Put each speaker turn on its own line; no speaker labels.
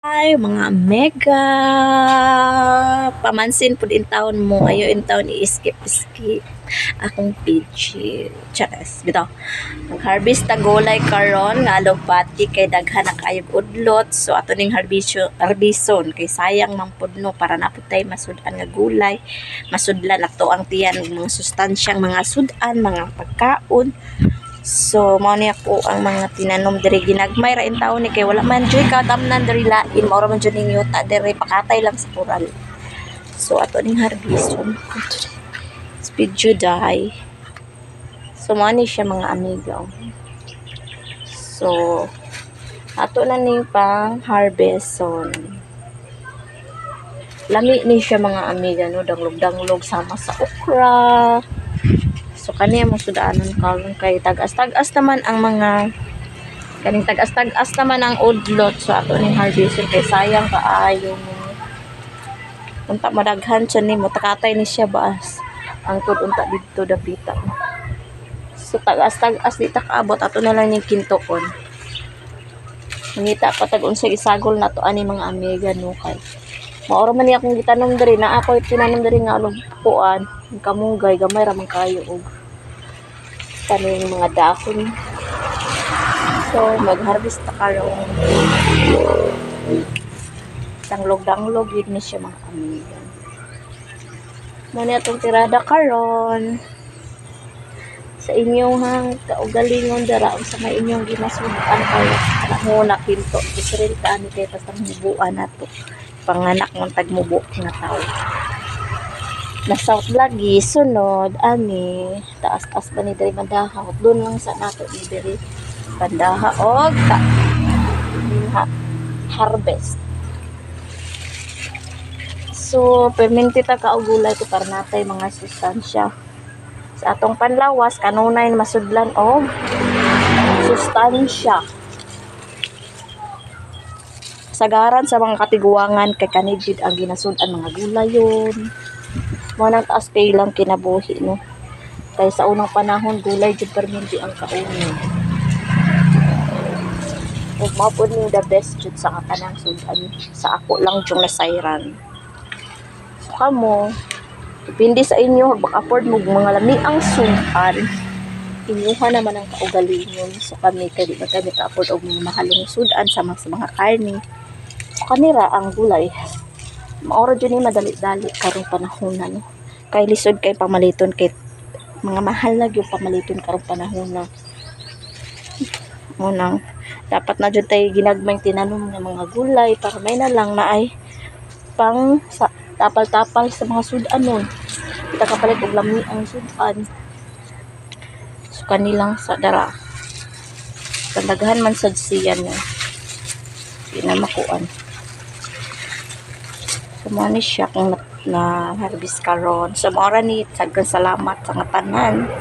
Ay, mga mega pamansin pud in taon mo ayo in taon i-skip skip akong video. Charas bitaw, mag-harvest ta gulay karon nga alugbati kay daghan na kaayog udlot. So ato ning harbisyo harbison kay sayang man pud, no, para na pud tay masud-an nga gulay, masudlan ato ang tiyan og mga sustansyang mga sud-an, mga pagkaon. So, mao ni ako ang mga tinanom diri, ginagmay ra in taon ni kay wala man joy katamnan diri lain, mao ra man jud ning yuta diri, pakatay lang sa koral. So, ato ning harbison. Video dai. So, mao ni siya, mga amiga. So, ato na ning pang harveston. Lami ni siya, mga amiga, no, danglog-danglog sama sa okra. So kani among sudanon karon kay tag-as-tag-as naman ang mga kaning tag-as-tag-as naman ang udlot. So ato ning harveston kay sayang kaayo mo. Unta madaghan siya ni mo takatay ni siya baas. Ang tud unta didto dapita. So tag-as-tag-as di ta kaabot, ato na lang ning kintuon. Mangita pa tag unsay isagol nato ani, mga amiga, no, kay mao ra man ni akong gitanom diri na ako tinanom diri nga alugpuan, kamunggay, gamay ra man kayo og kaning mga dahon. So mag-harvest ta karon. Danglog-danglog yun ni siya, mga amiga. Mao ni atong tirada karon. Sa inyong kaugalingon dara, unsa may inyong ginasud-an karon panahon na kinto? Israel ka ani kay basta mubuan nato. Panganak mong tagmubo nga tao. Na south lagi sunod ani taas-taas ba ni diri bandaha, doon lang sa nato ni diri bandaha og ta ha, harvest. So perminti ta ka og gulay ko para natay mga sustansya sa atong panlawas, kanunay masudlan og sustansya. Sagaran sa mga katiguangan kay kani jud ang ginasud-an, mga gulayon. Mao nang taas kay ilang kinabuhi, no, kay sa unang panahon gulay jud perminti ang kaunon ug mao pud ning the best jud sa kanang sud-an sa ako lang jung nasayran. So kamo, depende sa inyo, baka afford mo mga lamiang sud-an, inyuha naman ang kaugalingon. So kami kay di ba kami ka-afford og mga mahalong sud-an sama sa mga karne. So kanira ang gulay, mao ra jud ni madali-dali karong panahon na, no, kay lisod kay pamaliton, kay mga mahal na gyud pamaliton karong panahon na. Mo nang dapat na jud tay ginagmayng tinanom nga mga gulay para may na lang na ay pang sa tapal-tapal sa mga sud-an nun. Kita kapalit og lami ang sud-an. So kanilang sa dara. Pandaghan man sad siya, no. Di na makuan. So mo ni siya kung na harvest karon. So mao ra ni, daghang salamat sa nga tanan.